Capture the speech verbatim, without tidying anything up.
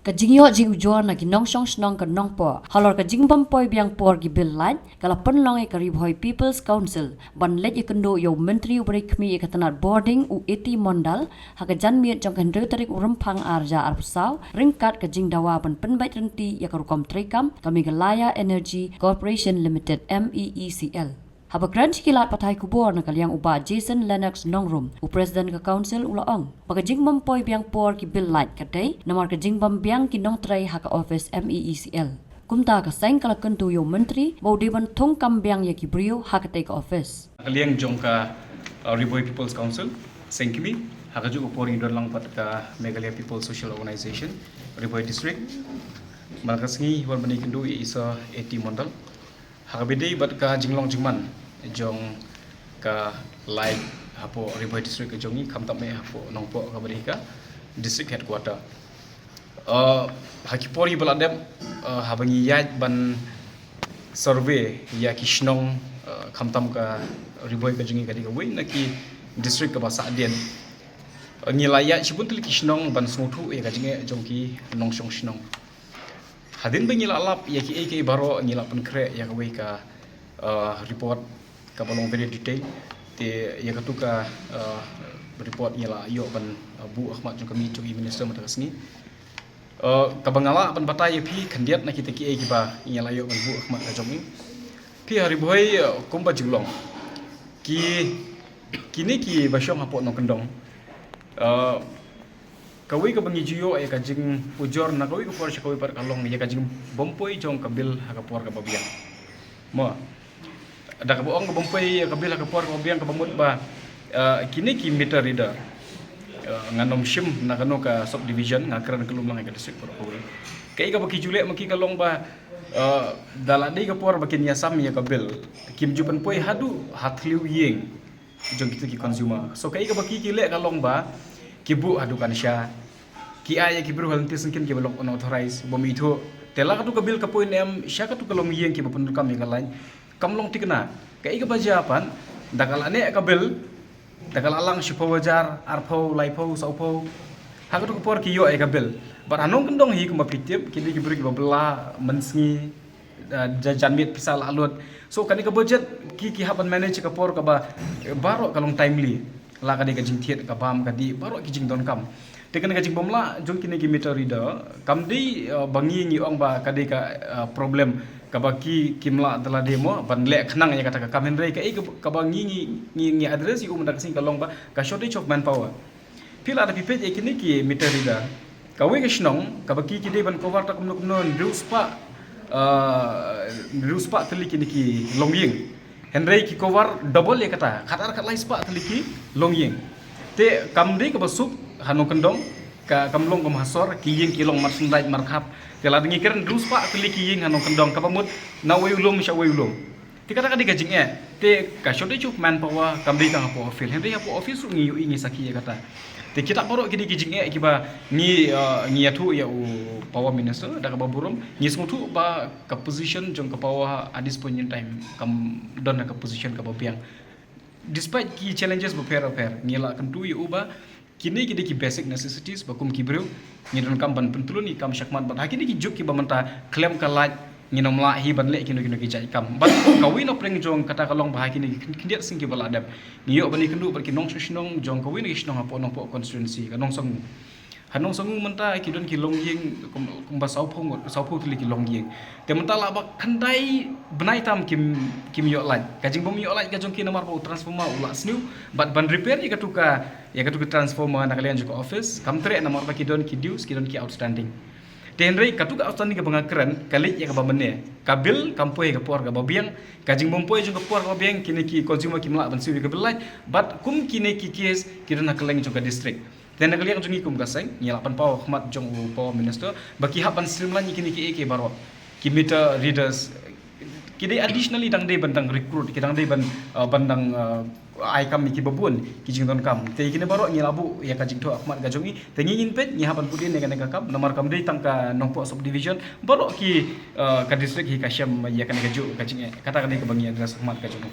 Ka jingïoh jingujor na ki nongshong shnong ka Nongpoh halor ka jingbym poi biang por ki bill light ka la pynlong ïa ka Ri Bhoi People's Council ban leit ïakynduh ïa u Myntri uba ri khmih ïa ka tnat bording u A T Mondal ha ka janmiet jong ka hynriew tarik u Rymphang ar hajar arphew saw ryngkat ka jingdawa ban pynbeit rynti ïa ka rukom treikam ka Meghalaya Energy Corporation Limited, M E E C L. Haba kren sha ki lad pathai khubor na ka liang u Bah Jason Lennox Nongrum, u President ka Council, u la ong ba ka jingbym poi biang por ki bill light ka dei namar ka jingbym biang ki nongtrei ha ka office M E E C L. Kumta ka seng ka la kyntu ïa u Myntri ba u dei ban thung kam biang ïa ki briew ha katei ka office. Ka liang jong ka, uh, Ri Bhoi People's Council, seng khmih, ha kajuh ka por ngi don lang bad ka Meghalaya People's Social Organization, Ri Bhoi District. Man la ka sngi wan ban ïakynduh ïa i Sir A T Mondal ha kaba ïadei bad ka jinglong jingman jong ka light hapoh Ri Bhoi District ka jong ngi, khamtam eh hapoh Nongpoh kaba dei ka District Headquarter. Uh, ha ki por kiba la dep, uh, haba ngi ïaid ban survey ïa ki shnong, uh, khamtam ka Ri Bhoi ka jong ngi ka dei kawei na ki district kaba sahdien. Uh, ngi la ïaid shibun tylli ki shnong ban sngewthuh ïa ka jingeh jong ki nongshong shnong. Hadien ba ngi la lap ïa kiei kiei baroh, ngi la pynkhreh ïa kawei ka, uh, report kaba long very detail. Te ïa katu ka, uh, report ngi la ïoh ban, uh, buh ha khmat jong ka miet jong i Minister mynta ka sngi. Uh, kaba nga lah ban batai ïa phi khyndiat na kita kiei kiba ngi la ïoh ban buh ha khmat ka jong i. Phi ha Ri Bhoi, uh, kumba jinglong, ki, kine kiba shong hapoh Nongkyndong, uh, kawei kaba ngi ju ïoh ïa ka jingujor na kawei ka por sha kawei pat ka long ïa ka jingbym poi jong ka bill ha ka por kaba biang. Mo, da kaba ong ka bym poi ïa ka bill ha ka por kaba biang kaba mut ba, uh, kine ki meter reader, uh, ngan ym shim na kano ka subdivision, nga kren kyllum lang ïa ka district baroh kawei. Kaei kaba ki ju leh ma ki ka long ba, uh, da la dei ka por ba kin ïasam ïa ka bill, kim ju pynpoi haduh ha thliew ïing jong kita ki consumer. So kaei kaba ki, ki leh ka long ba ki buh ha dukan sha, ki ai ïa ki briew ha lynti syngkien kiba long unauthorized, bym ithuh. Te la katu ka bill ka poi ne em sha katu ka longïing kiba pyndonkam ïa ka light, kam long thikna. Kaei kaba jia pat, da ka la neh ka bill, da ka la lang shiphew hajar, arphew, laiphew, sawphew, ha katu ka por ki ïoh ïa ka bill. Bad ha Nongkyndong hi kumba phi tip, ki dei ki briew kiba bylla mynsngi, uh, ja-, janmiet pisa la lut. So kane ka budget ki, ki hap ban manage ka por kaba, eh, baroh ka long timely. La ka dei ka jingthied ka bam ka dih, baroh ki jingdonkam. Te kane ka jingbymlah jong kine ki meter reader kam dei, uh, ba ngi ngi ong ba ka dei ka, uh, problem kaba ki, kim lah da lade mo ban leh khnang ïa kata ka kam, hynrei kaei kaba ngi ngi ngi, ngi address ïa u mynta ka sngi ka long ba ka shortage of manpower. Phi lah da phi peit ïa kine ki meter reader. Kawei ka shnong kaba ki, ki dei ban cover ta kumno kumno hynriew spah, uh, hynriew spah tylli kine ki longïing. Hynrei ki cover double ïa kata, khatar khatlai spah tylli ki longïing. Te kam dei kaba suk ha Nongkyndong, ka, kam long kum ha sor, ki ïing ki long marsyndait markhap. Te lada ngi kren hynriew spah tylli ki ïing ha Nongkyndong, kaba mut na uwei u lum sha uwei u lum. Te kata ka dei ka jingeh. Te ka shortage of manpower kam dei tang hapoh office, hynrei hapoh office ruh ngi ïohi, ngi sakhi ïa kata. Te kita baroh ki dei ki jingeh kiba ngi, uh, ngi ïathuh ïa u Power Minister da kaba burom. Ngi sngewthuh ba ka position jong ka power at this point in time kam don ha ka position kaba biang. Despite ki challenges bapher bapher, ngi la kyntu ïa u ba kine ki dei ki basic necessities ba kum ki briew ngi donkam ban pyntylun ïa ki kam shakhmat, bad ha kine ki juk kiba mynta khlem ka light ngin ym lah hi ban leh kino kino ki jait kam. Bad kawei na pdeng jong kata ka long ba ha kine ki khyn-, khyndiat sngi kiba la dep ngi ïoh ban ïakynduh bad ki nongshong shnong jong kawei na ki shnong hapoh Nongpoh constituency, ka Nongsangu. Ha Nongsangu mynta ki don ki longïing kum, kumba sawphew ngut, sawphew tylli ki longïing. Te mynta lah ba khyndai bnai tam kim, kim ïoh light. Ka jingbym ïoh light ka jong ki namar ba u transformer u la sniew, bad ban repair ïa katu ka, ïa katu ka transformer na ka liang jong ka office kam treh namar ba ki don ki dues, ki don ki outstanding. Te hynrei katu ka outstanding kaba nga kren ka leit ïa kaba mynne. Ka bill kam poi ha ka por kaba biang. Ka jingbym poi jong ka por kaba biang, kine ki consumer kim lah ban siew ïa ka bill light. Bad kum kine ki case ki don ha kylleng jong ka district. Te na ka liang jong ngi kum ka seng ngi la pynpaw ha khmat jong u Power Minister ba ki hap ban streamline ïa kine kiei kiei baroh. Ki meter readers ki dei additionally dang dei ban dang recruit, ki dang dei ban, uh, ban dang, uh, ai kam ïa kiba bun ki jingdonkam. Te kine baroh ngi la buh ïa ka jingthoh ha khmat ka jong ngi. Te ngi ngin peit ngi hap ban put in ïa kane ka kam namar kam dei tang ka Nongpoh subdivision, baroh ki, uh, ka district hi ka shem ïa kane kajuh ka jingeh. Kata ka dei kaba ngi address ha khmat ka jong ngi.